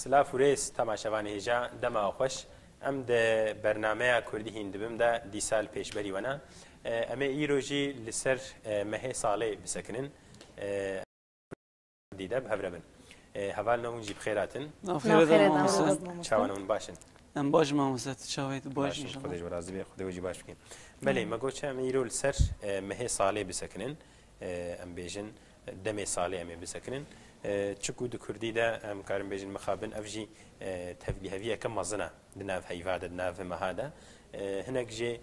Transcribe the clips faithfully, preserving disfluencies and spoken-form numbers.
Silav û rêz temaşevanê hêja, dema xweş. Em di bernameya Kurdî hîn dibim de dîsa li pêşberî we ne. E, em ê îro jî li ser, e, mehê salê bisekinin. E, Kurdî de bi hev re bin. E, hevalno hûn jî bi xêr hatin. Nav xêrê de mamoste. Çawa ne hûn baş in? Em baş in mamoste, tu çawa yî, tu baş in inşallah. Xwedê ji we razî be, Xwedê we jî baş bike. Belê, me got çi em îro li ser, e, mehê salê bisekinin. E, em bêjin, demê salê em ê bisekinin. E, çiku di kurdî de em karin bêjin mixabin, ev jî, e, tevlîheviyeke mezin e di nav heyva de, di nav meha de. E, hinek jê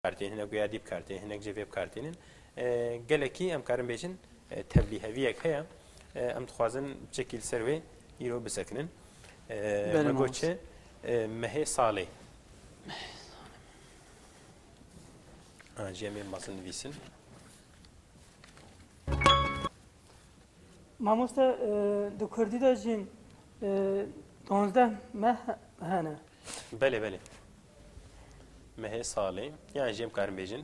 kartên, hinek wê ya dî bi kartên, hinek jê vê bi kartênin. E, gelekî em karin bêjin, e, tevlîheviyek heye. E, em dixwazin çekî li ser wê îro bisekinin. E, Belê me got mamoste. Çi? E, mehê salê. Ha, jê em ê mezin nivîsin. Mamoste, e, di kurdî de jî, e, duwazdeh meh hene. Belê, belê. Mehê salê, yan jî em karin bêjin.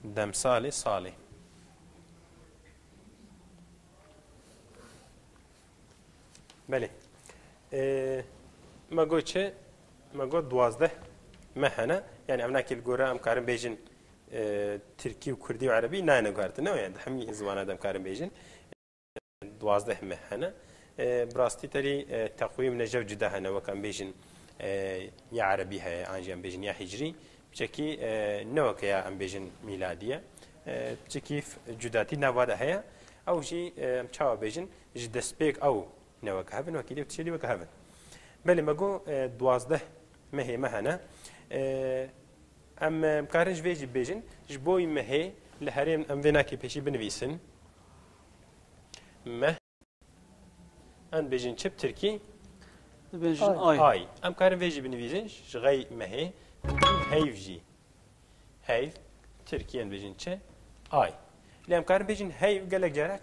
Demsalê salê. Belê. Ee, me got çi? Me got duwazdeh meh hene. Yani ev nakê li gora em karin bêjin, e, tirkî û kurdî û erebî nayene guhertin, ne? Yani di hemî ziwana de em karin bêjin. Duwazdeh meh hene. E, bi rastî terî, e, teqwîm ne jew cuda hene, wek em bêjin, e, ya erebî heye, an jî em bêjin ya hicrî. Piçekî, e, ne weke ya em bêjin mîladî ye. E, piçekî f-, cudatî nava de heye. Ew jî, e, em çawa bêjin, ji destpêk ew ne weke hev in, wekî dî tiştê dî weke hev in. Belê me got, e, duwazdeh mehê me hene. E, em, e, em karin ji vê jî bêjin, ji bo mehê li herêm em vê nakê pêşî binivîsin. Meh. Em bêjin çi bi tirkî? Dibêjin ay. Ay. Ay. Em karin vê jî binivîsin, ji xey mehê. Heyv jî. Heyv, tirkî em bêjin çi? Ay. Lê em karin bêjin heyv gelek cara,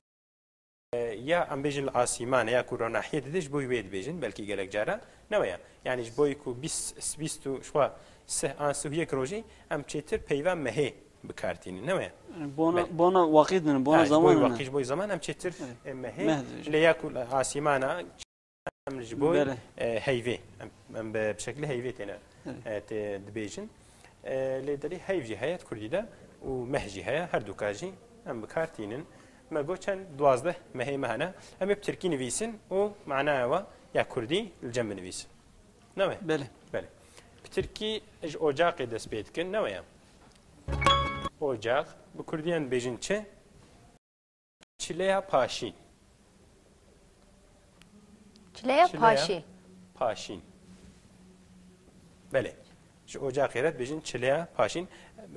e, ya em bêjin li asîmane ya ku ronahiyê dide, ji bo wê dibêjin, belkî gelek cara. Ne weye? Yani ji bo ku bîst, bîst û şwa sih an sih û yek rojî em çêtir peyva mehê bi kar tînin, ne weye? Yani bona, Belê. Bona waqît din, bona Ha, ji bo zaman din. Waqî, ji bo zaman em çêtir, Evet. e, mehê. Meh dibêjin. Lê ya ku asîmana em ji bo, Belê. e, heyvê. Em, em bi, bi şekilê heyvê têne, Evet. e, tê dibêjin. E, lê derî heyv jî heye di kurdî de û meh jî heye. Her duka jî em bi kar tînin. Me got çend duwazdeh mehê me hene. Em ê bi tirkî nivîsin û manaya we ya kurdî li cem binivîsin. Ne wê? Belê. Belê. Bi tirkî ji ocaqê dest pê dikin, ne wê ya? Ocaq, bi kurdî em dibêjin çi? Çileya paşîn. Çileya Çileya paşîn. Paşîn. Belê. Ji ocaqê re dibêjin çileya paşîn.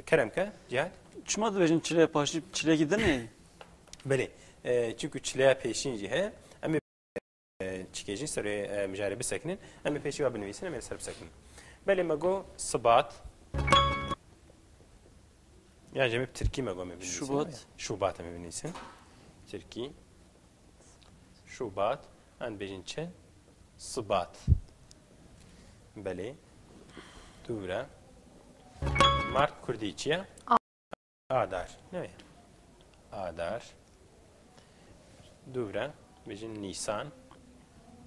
Kerem ke, Cihat? Çima dibêjin çileya paşîn? Çilekî din e? Belê. E, çunku çileya pêşîn jî heye. Em ê, e, çikê jî serê, e, mijarê bisekinin. Em ê pêşî wa binivîsin, em ê li ser bisekinin. Belê me got sibat. Yan jî em ê bi tirkî me got em ê binivîsin. Şubat. Şubat em ê binivîsin. Tirkî. Şubat. Em bêjin çi? Sibat. Belê. Dûre. Mart kurdî çi ye? Adar. Ne ye? Adar. Dûre. Bêjin Nîsan.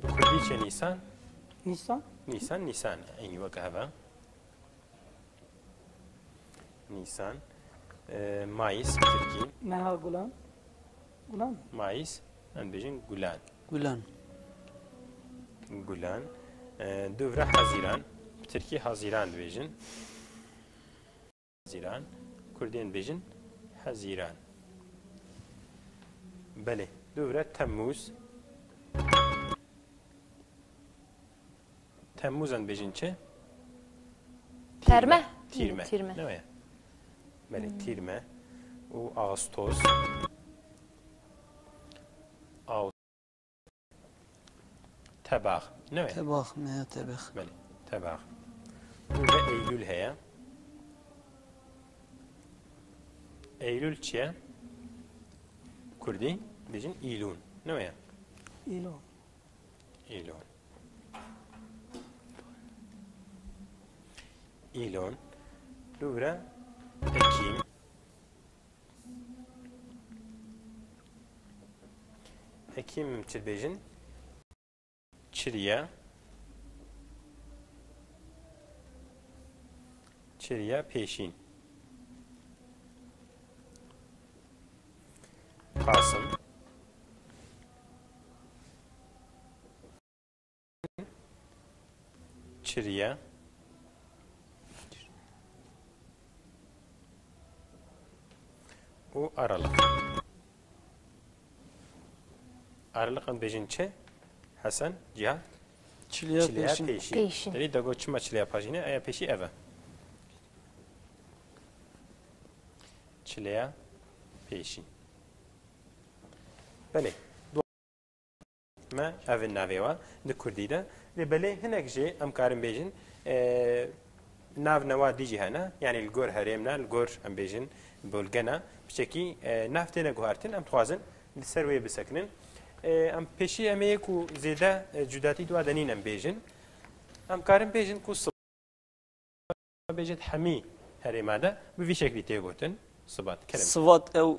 Bi kurdî çi ye Nîsan? Nîsan? Nîsan, Nîsan. Eynî weke hev e. Nîsan. Ee, Mayıs, bi tirkî. Meha gulan. Gulan. Mayıs, em dibêjin gulan. Gulan. Gulan. Ee, dûvre Haziran. Bi tirkî Haziran dibêjin. Haziran. Kurdên dibêjin Haziran. Belê. Dûvre Temmuz. Temmuz em dibêjin çi? Terme. Tîrme. Tîrme. Ne ye? Belê, Hmm. Tîrme û Ağustos. Ağustos. Tebax. Ne ye? Tebax, me ya tebax. Belê, tebax. Ve Eylül heye. Eylül çi ye? Kurdî dibêjin Îlûn. Ne ye? Îlûn. Îlon. Îlon. Dûvre Ekîm. Ekîm çi dibêjin? Çiriya. Çiriya pêşîn. Qasim. Çiriya. Û aralık. Aralık em bêjin çi? Hesen, Cihan? Çiliya Çiliya pêşîn. Pêşîn. Pêşîn. Derî de got çima çiliya pajîne? Eya pêşî ev e. Çiliya pêşîn. Belê. Me ev in navê wa di kurdî de. Lê belê hinek jî em karin bêjin, e, nav newa dî jî hene. Yanî li gor herêmna, li gor em bêjin bölgena. Piçekî, e, nav têne guhartin, em dixwazin li ser wê bisekinin. E, em pêşî em ê ku zêde, e, cudatî dua de nîn em bêjin. Em karin bêjin ku bêjit hemî herêma de bi vî şeklî tê gotin. Sibat, kerem. Sibat ew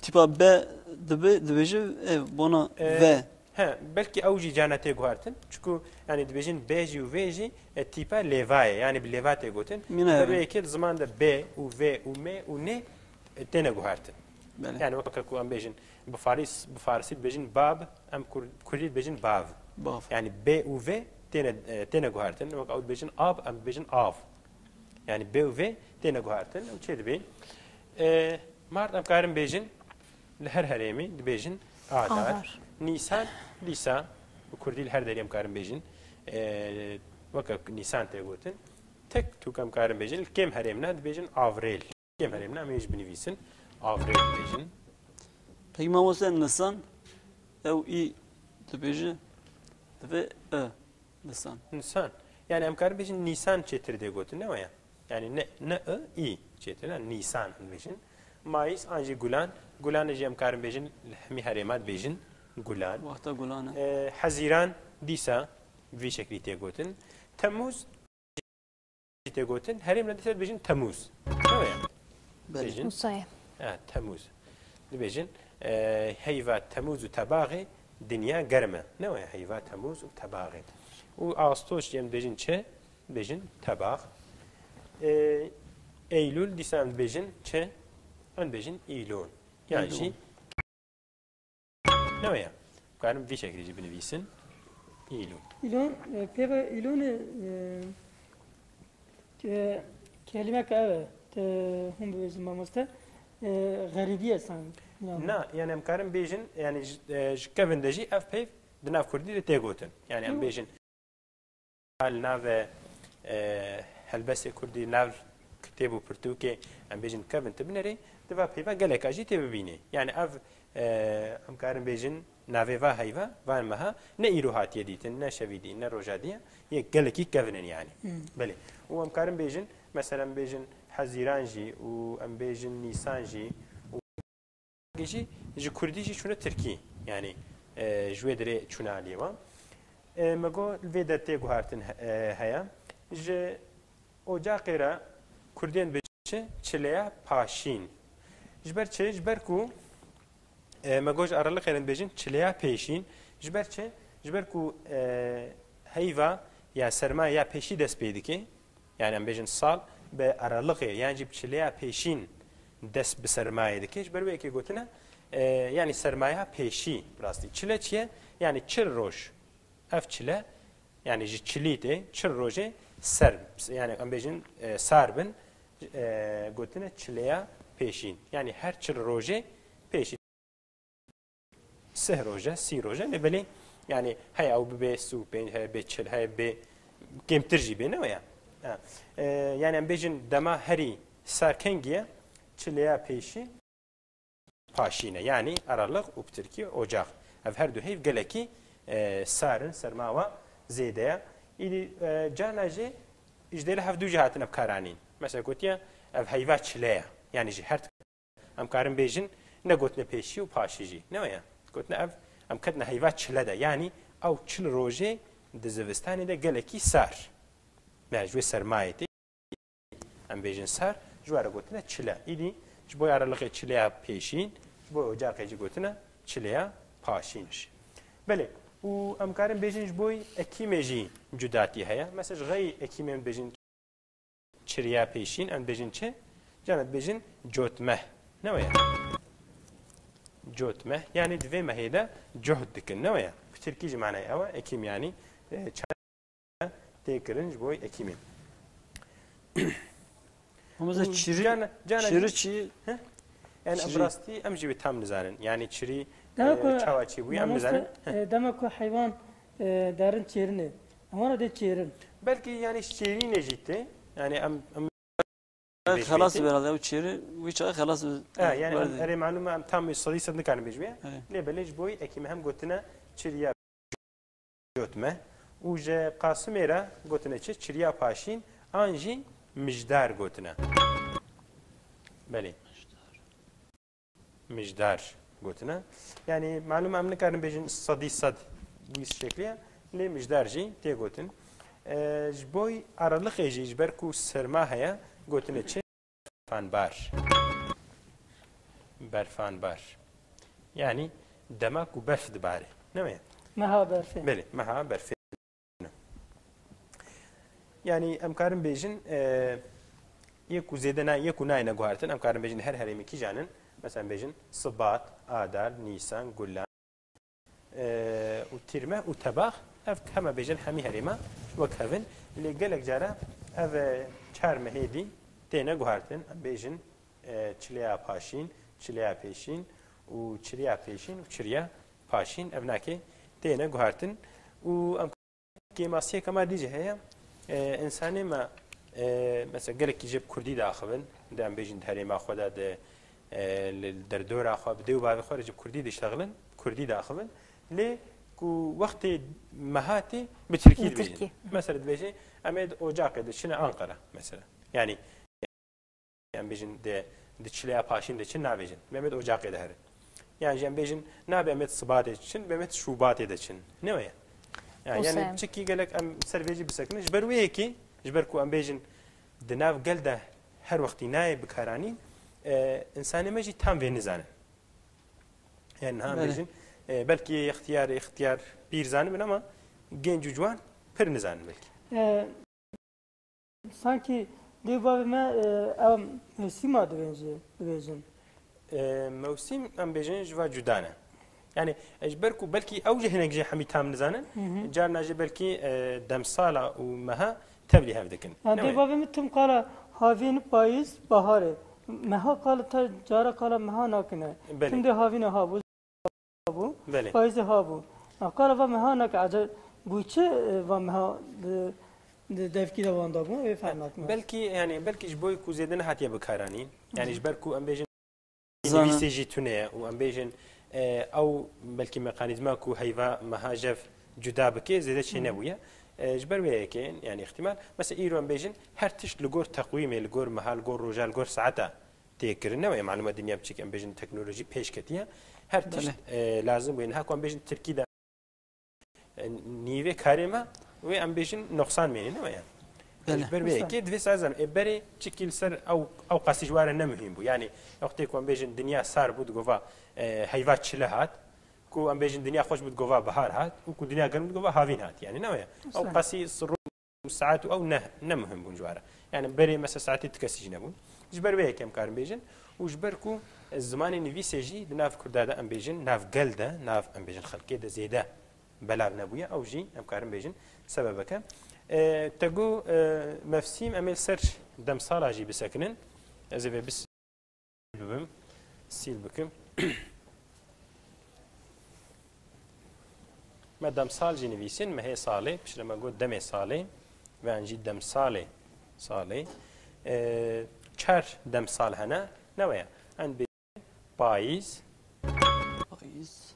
tîpa B dibe, dibêje ev bona E, V. He, belkî ew jî cana tê guhartin. Çiku, yanî dibêjin B jî û V jî, e, tîpa lêva ye. Yanî bi lêva tê gotin. Mîna Ber ev. Wê yekê li ziman de B û V û M û N, e, têne guhartin. Belê. Yanî weke ku em bêjin, bi Faris-, bi Farisî dibêjin bab, em Kur-, Kurdî dibêjin bav. Bav. Yanî B û V têne, e, têne guhartin. Wek ew dibêjin ab, em dibêjin av. Yanî B û V têne guhartin. Ew çê dibê? E, Mart em karin bêjin li her herêmî dibêjin adar. Adar. Nîsan, dîsa bi kurdî li her derê em karin bêjin. E, weke Nîsan tê gotin. Tek tûk em karin bêjin li kêm herêmna dibêjin avrêl. Kêm herêmna em ê jî binivîsin. Avrêl dibêjin. Peki mamoste nisan, ew î dibêje, dibe I nisan. Nisan. Yani em karin bêjin Nîsan çêtir dê gotin, ne waya? Yani ne, ne I, î çêtir, yani Nîsan em bêjin. Mayîs an jî Gulan. Gulan jî em karin bêjin, li hemî herêma dibêjin Gulan. Wexta Gulan e. Ee, Hezîran dîsa vî şeklî tê gotin. Temmûz tê gotin. Herêmna dîsa dibêjin Temûz. Ne waya? Belê. Dibêjin. Wisa ye. Ha, Temûz. Dibêjin, e, heyva Temûz û Tebaxê dinya germ e. Ne waya heyva Temûz û Tebaxê? Û Ağustos jî em dibêjin çi? Dibêjin Tebax. E, Eylûl dîsa em dibêjin çi? Em dibêjin Îlon. Yan Îlon. Jî Ne waya? Karin vî şeklî jî binivîsin. Îlon. Îlon, e, pêve îlonê, e, ke-, kelimeke ev e, te hûn bibêjin mamoste, e, xerîbî ye sanki. Na, yani em karin bêjin, yani ji, e, ji kevin de jî ev peyv di nav kurdî de tê gotin. Yani em Hı. bêjin Li nav, e, helbestê kurdî, nav kitêb û pirtûkê, em bêjin kevin tu binêrî, di va peyva geleka jî tê bibînî. Yani ev, e, em karin bêjin navê va heyva, van meha, ne îro hatiye dîtin, ne şevî dî, ne roja dî, yê gelekî kevin in yani. Hmm. Belê. Û em karin bêjin, mesela em bêjin Hezîran jî û em bêjin Nîsan jî û jî ji kurdî jî çûne tirkî. Yani, e, ji wê dirê çûne aliyê wan. E, me got, li vê de tê guhartin he-, e, heye. Ji ocaqê re kurdên bi çi? Çileya paşîn. Ji ber çi? Ji ber ku, e, me got ji Aralıkê re dibêjin çileya pêşîn. Ji ber çi? Ji ber ku, e, heyva ya serma ya pêşî dest pê dike. Yani em bêjin sal bi Aralıkê, yan jî bi çileya pêşîn dest bi sermayê dike. Ji ber wê yekê gotine, e, yani sermaya pêşî bi rastî. Çile çi ye? Yani çil roj. Ev çile, yani ji çilî tê, çil rojê ser, yani em bêjin, e, sar bin, e, gotine çileya pêşîn. Yani her çil rojê pêşî. Sih roje, sî roje, lê belê, yani heye ew bibe sî û pênc, heye bê çil, heye bê kêmtir jî bê, ne waya? Ha. E, yani em bêjin dema herî sar kengî ye, çileya pêşî paşîn e. Yani aralık û bi tirkî ocak. Ev her du heyv gelekî, e, sar in, serma wa zêde ye. Îdî, e, carna jî ji dêle hevdû jî hatine bikaranîn. Mesela gotiye, ev heyva çile ye. Yani ji her Em karin bêjin, ne gotine pêşî û paşî jî. Ne waya? Gotine ev, em ketine heyva çile de. Yanî ew çil rojê di zivistanê de gelekî sar. Me ji wê sermayê tê. em bêjin ser, ji we re gotine çile. Îdî ji bo araliqê çileya pêşîn, ji bo ocaqê jî gotine çileya paşîn. Belê, û em karin bêjin ji bo ekîmê jî cudatî heye. Mesela ji xeyî ekîmê em bêjin çiriya pêşîn, em bêjin çi? Cana dibêjin cotmeh. Ne weye? Cotmeh. Yani di vê mehê de cuhd dikin. Ne weye? Bi tirkî jî manayê ew e. Ekîm yani, e, tê kirin ji bo ekîmê. Ama mesela çiri, Cana, cana çiri çi? He? Yani Çiri. Bi rastî em jî wê tam nizanin. Yani çiri, Dema e, ku çawa çî bûye em mamoste, nizanin. He. E, dema ku heywan, e, derin çêrin e. Ama ne de çêrin. Belkî yani çêrînê jî tê. Yani em, em Xelas bêjin. Beraze ew çêri, wî çaxê xelas bi-, E, yani em, berdê. Erê malum em tam sedî sed nikarin bêjin. Evet. Lê belê ji bo ekîmê hem gotine çiriya cotmeh û ji Qasimê re gotine çi? Çiriya paşîn an jî mijdar gotine. Belê. Mijdar gotine. Yani malum em nikarin bêjin sedî sed wî şekliye, lê mijdar jî tê gotin. E, ji bo araliqê jî ji ber ku serma heye gotine çi? Berfanbar. Berfanbar. Yani dema ku berf dibare. Ne mi? Meha berfê. Belê, meha berfê. Yani em karin bêjin, e, yê ku zêde na-, yê ku nayêne guhartin, em karin bêjin her herêmê kîjan in. Mesela bêjin Sibat, Adar, Nîsan, Gulan, e, û Tîrmeh û Tebax, ev heme bêjin hemî herêma wek hev in. Lê gelek cara ev, e, çar mehê dî têne guhartin. Em bêjin, e, çileya paşîn, çileya pêşîn û çiriya pêşîn û çiriya paşîn ev nakê têne guhartin. Û em kêmasiyeke me dî jî heye. E, însanê me, e, mesela gelekî jê bi kurdî diaxivin, di em bêjin di herêma xwe de, di, e, li derdora xwe, bi dê û bavê xwe re jî bi kurdî diştexilin, kurdî diaxivin. Lê ku wextê meha tê, bi tirkî Bi dibêjin. Tirkî. Mesela dibêje, em ê di ocaqê de çine Anqara, mesela. Yani, em bêjin di, di çileya paşîn de çin nabêjin. Em ê di ocaqê de herin. Yan jî em bêjin, nabe em ê di sibatê çin, em ê di şûbatê de çin. Ne weye? Yani, yani Hussein. Çikî gelek em ser vê jî bisekinin. Ji ber wê yekê, ji ber ku em bêjin di nav gel de her wextî nayê bikaranîn, e, însanê me jî tam vê nizanin. Yani niha em Belê. Bêjin, e, belkî extiyar, extiyar pîr zanibin ama genc û ciwan pir nizanin belkî. E, Sankî dê bavê me, e, ew mewsîma dibêjin, dibêjin. E, mewsîm em bêjin ji va cuda ne. Yani, e, ji ber ku belkî ew jî hinek jê hemî tam nizanin, Hı hı. Carna jî belkî, e, demsala û meha tevlî hev dikin. Yani Ne dê wê? Bavê min tim qala havîn, payîz, baharê. Meha qala te cara qala meha nakine. Belê. Tim dê havîne ha bû. Bû. Belê. Payîzê ha bû. Qala va meha nake, ece bû çi, e, va meha di, di devkî de wanda bû, ê fermak me. Belkî, yani, belkî ji bo ku zêde nehatiye bikaranîn. Yani, Hı. Ji ber ku em bêjin Zanin. Nivîsê jî tune ye û em bêjin, e, ew belkî mekanîzma ku heyva meha jev cuda bike, zêde çê Hı. Nebûye. E, ji ber wê yekê, yani, îhtimal. Mesela, îro em bêjin, her tişt li gor teqwîmê, li gor meha, li gor roja, li gor saeta tê kirin. Ne wê malûm e dinya biçik em bêjin teknolojî pêş ketiye. Her tişt, Belê. E, lazim bûye. Niha ku em bêjin tirkî de, e, nîvê karê me, wê em bêjin noqsan mêne, ne wê yani. Belê. Ji ber wê Wisa. Yekê divê sazan, e, berê çikî li ser ew, ew qasî ji ware ne muhîm bû. Yani, wextê ku em bêjin dinya sar bû, digova, e, heyva çile hat, ku em bêjin dinya xweş bû, digova bihar hat, û ku dinya germ bû, digova havîn hat. Yani, ne wê? Ew Wisa. Qasî sirrû saet û ew ne, ne muhim bûn ji we re. Yani berê mesela saetê ti kesî jî nebûn. Ji ber vê yekê em karin bêjin û ji ber ku zimanê nivîsê jî di nav kurda de em bêjin, nav gel de, nav em bêjin xelkê de zêde belav nebûye, ew jî em karin bêjin sebebek e. E, te got, e, mevsîm em ê li ser demsala jî bisekinin. Ez ê vê bis- bibim, sîl bikim. Me demsal jî nivîsîn, mehê salê, piştre me got demê salê, ve an jî demsalê salê. E, çar demsal hene, ne weye? En bê payîz, Payîz,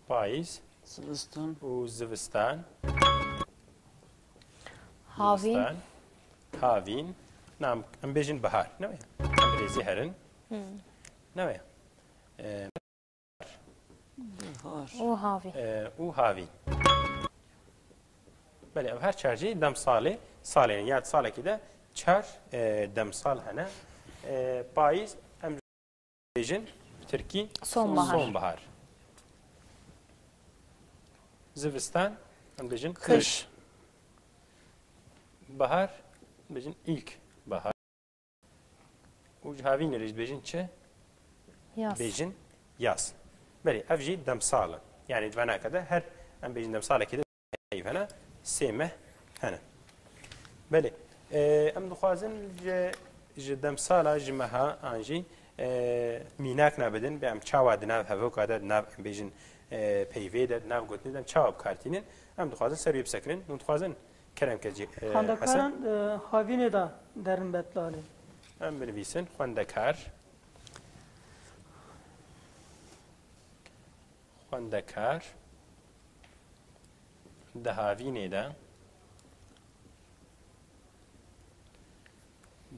payîz zivistan, û zivistan. Havîn. Zivistan, havîn, nam, em bêjin bihar, ne weye? Em rêzî herin, Hmm. Ne weye? E, Bihar. Û havîn. E, û havîn. Belê, ev her çar jî dem salê, salê ne. Ya di salekî de çar, e, demsal hene. E, payîz, em bêjin bi tirkî Sonbahar. Sonbahar. Zivistan, em bêjin Kış. Kış. Bahar, em bêjin ilk bahar. Û ji havînê re jî dibêjin çi? Yaz. Bêjin yaz. Belê, ev jî demsal e. Yanî di venake de her, em bêjin demsalekê de heyv hene, sê meh hene. Belê, e, em dixwazin ji, ji demsala, ji meha an jî, e, mînak nabidin, bê em çawa di nav hevoka de, di nav, em bêjin, e, peyvê de, di nav gotinê de em çawa bi kar tînin, em dixwazin ser wê bisekinin. Hûn dixwazin kerem ke cî, e, Hesen? Xwendekaran, e, havînê de derin betlanê. Em binivîsin, xwendekar. Xwendekar di havînê de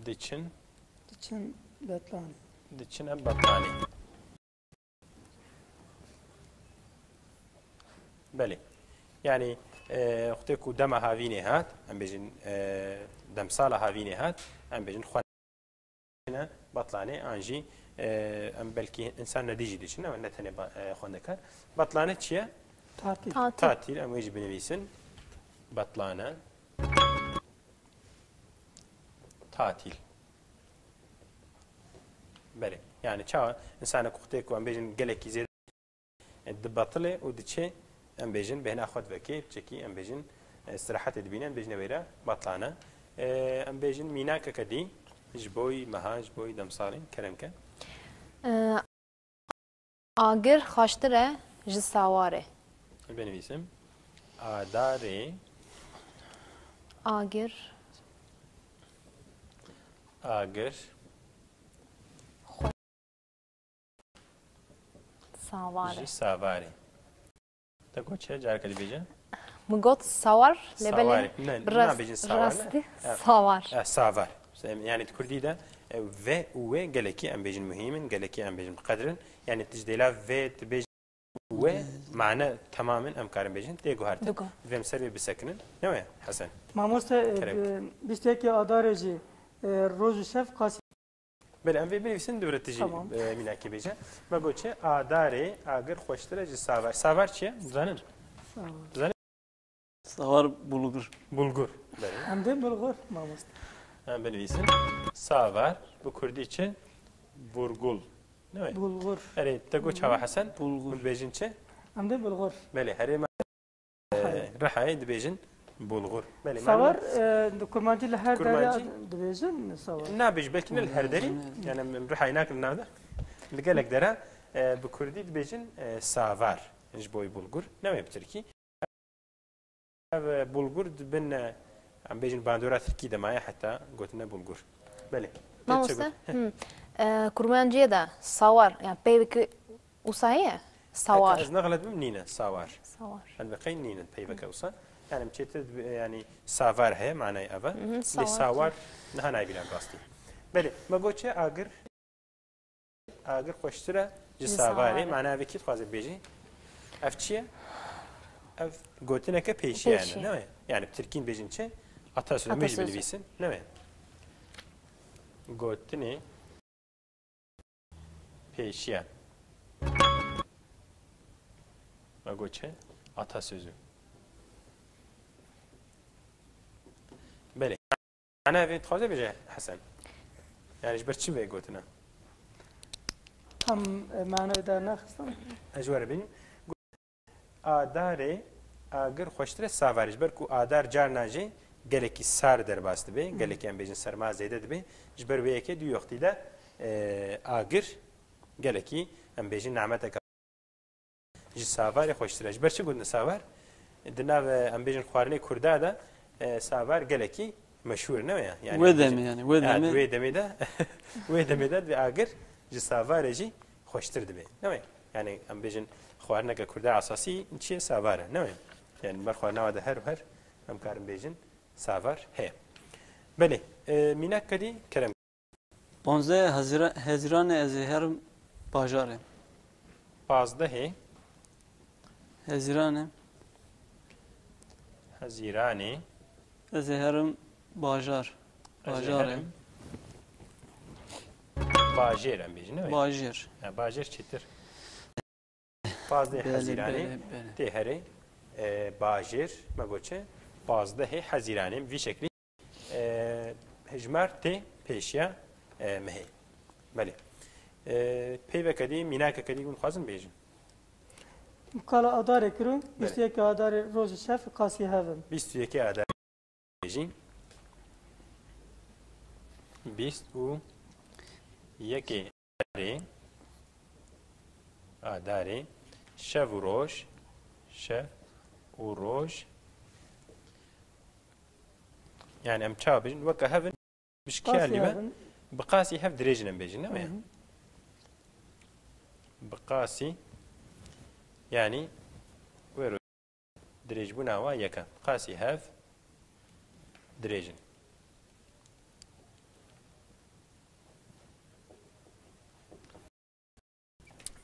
diçin, Diçin betlanê. Diçine betlanê. Belê. Yanî, e, wextê ku dema havînê hat, em bêjin, e, demsala havînê hat, em bêjin xwe ne, betlanê, an jî, e, em belkî însan nedî jî diçin, ne, ne tenê ba-, e, xwendekar. Betlane çi ye? Tatil. Tatil. Tatil, em wê jî binivîsin. Betlane. Tatil. Belê. Yani çawa însanek wextê ku em bêjin gelekî zêde dibetilê û diçê, em bêjin, bêhna xwe divekê, piçekî, em bêjin, e, îstirahetê dibîne, em bêjine wê re betlane. E, em bêjin mînakeke dî, ji boy meha, ji boy demsalê, kerem ke. E, agir xweştir e ji sawarê. Binivîsim. Adarê. Agir. Agir. Savar e. Ji savarê. Te got çi? Careke dibêje? Min got sawar, lê belê Sawarê. Ne, bi rast-, nabêjin sawar, ne? Rastî Ya. Savar. Ya, savar. Yani di kurdî de, e, ve û wê gelekî em bêjin muhîm in, gelekî em bêjin bi qedir in. Yani tu ji dêla ve dibêjin wê, mane temamin em karin bêjin, tê guhertin. Digo. Vê em ser vê bisekinin. Ne wê, Hesen? Mamoste, e, Kerem. bi-, bîst û yekê Adarê jî, e, roj û şev qasî Belê, em vê binivîsin, dûre tu jî, Tamam. e, mînakê bêje. Me got çi? Adarê, agir xweştir e ji savar. Savar çi ye? Dizanin? Savar. Dizanin? Savar bulgur. Bulgur. Belê. Em dê bulgur, mamoste. Em binivîsin. Savar, bi kurdî çi? Burgul. Ne wê? Bulgur. Erê, te got çawa Hesen? Bulgur. Hûn dibêjin çi? Em dê bulgur. Belê, herê me Rihayê. Rihayê dibêjin bulgur. Belê, Savar, mane- e, di kurmancî li her derê Kurmancî? dibêjin savar. Nabêj, belkî ne li her derê. Hmm. Yani em Rihayê nakin nav de. Li gelek dere, e, bi kurdî dibêjin, e, savar. Ji boy bulgur. Ne wê bi tirkî. Ev, e, bulgur di bin, e, em bêjin bandora tirkî de maye heta gotine bulgur. Belê. Te çi Mamoste, got? Heh. hmm, e, kurmanciyê de sawar, yani peyvekî Wisa heye? Sawar. Heta ez nexlet bim, nîne, sawar. Sawar. Em bi qey nîne peyveke wisa. Yani em çêtir dibi-, yani savar heye, manayê ev e. Mhm, Lê sawar. Sawar niha nayê bîra bi rastî. Belê, me got çi? Agir, agir xweştir e ji Ji savarê. Sawarê. Mana ev kî dixwaze bêjî? Ev çi ye? Ev gotineke pêşiye Pêşiye. yani, ne? Yani bi tirkîn bêjin çi? Atasözü. Em jî Atasözü. binivîsin, ne? Gotinê Pêşiye. Me got çi? Atasözü. Belê. Mana vê dixwaze bêje Hesen. Yani ji ber çi vê gotine? Tam, e, manayê dernexistin. Ez ji we re bêjim. Adarê agir xweştir e savarê. Ji ber ku adar carna jî gelekî sar derbas dibe, Hmm. gelekî em bêjin serma zêde dibe. Ji ber wê yekê di wê wextî de, e, agir gelekî em bêjin nameteke ji savarê xweştir e. Ji ber çi gotin savar? Di nav, e, em bêjin xwarinê kurda de, e, savar gelekî meşhûr e, ne ya? Yani Wê em bêjin demê yani, wê Ha, demê. wê demê de, wê demê de di agir ji savarê jî xweştir dibe. Ne wê? Yani em bêjin xwarineke kurda esasî çi ye? Savar e. Ne wê? Yani ber xwarina de her û her em karin bêjin savar heye. Belê, e, mînak kedî kerem. Panzdeh Hezira-, Hezîranê ez ê herim bajarê. Pazdehê Hezîranê Hezîranê ez ê herim bajar. Bajarê. Bajêr em bêjin, ne? Bajêr. Ya, bajêr çêtir. Pazdeh Belê, Hezîranê belê, belê. Tê herê, e, bajêr, me got çi? Pazdehê Hezîranê, vî şeklî, e, hejmar tê pêşiya, e, mehê. Belê. E, peyveke dî, mînakeke dî hûn dixwazin bêjin? Kala Adarê kiro, Belê. bîst û yek Adarê rojê şev qasî hev in. Bîst û yekê Adarê. Jî bîst û yekê Adarê, Adarê, şev û roj, şev û roj, yani em çawa bêjin, weke hev in, bi şikî Qasî hev in. Bi qasî hev dirêj in em bêjin, ne mi? Hı hı. Bi qasî, yani wê dirêjbûna wa yek e. Qasî hev dirêj in.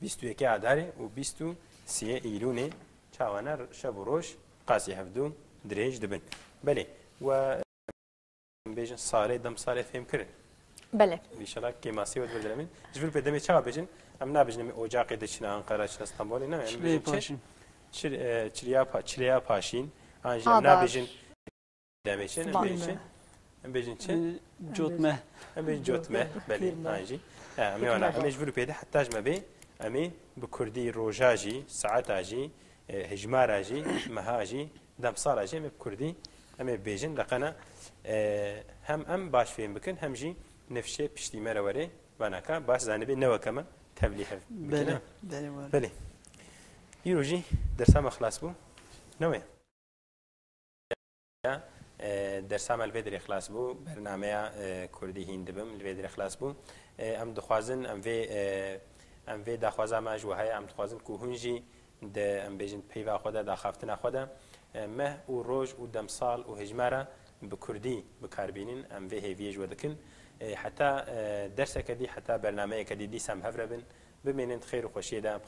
Bîst û yekê Adarê û bîst û sê Îlûnê çawa ne şev û roj qasî hevdû dirêj dibin. Belê, we Em bêjin sarê, demsalê fêm kirin. Belê. Înşallah kêmasî we dibidilemîn. Ji vir pê demê çawa bêjin? Em nabêjin em ê ocaqê de çine, Anqara çine, Stenbolê, ne? Em Çileyê bêjin çi? Paşîn. Çil-, e, çiliya pa-, çileya paşîn. An jî em Adar. nabêjin demê çi? Em Sibah. bêjin çi? Em bêjin çi? E, cotme. Em bêjin cotme. Belê. Kîrme. An jî. Ha, em ê wana, em ê ji vir pê de heta ji me bê, em ê bi kurdî roja jî, saeta jî, e, hejmara jî, meha jî, demsala jî em ê bi kurdî em ê bêjin. Leqena, e, hem em baş fêm bikin, hem jî nifşê piştî me re were vanaka baş zanibê ne weke me tevlî hev bikine. Belê, belê, were. Belê. Îro jî dersa me xilas bû. Ne wê? E, dersa me li vê derê xilas bû. Bernameya, e, Kurdî hîn dibim li vê derê xilas bû. E, em dixwazin, em vê, e, em vê daxwaza me ji we heye, em dixwazin ku hûn jî di, em bêjin, peyva xwe de, daxaftina xwe de, e, meh û roj û demsal û hejmara bi Kurdî bi kar bînin. Em vê hêviyê ji we dikin. E, heta, e, derseke dî, heta bernameyeke dî dîsa em hev re bin, bimînin di xêr û xweşiyê de, bi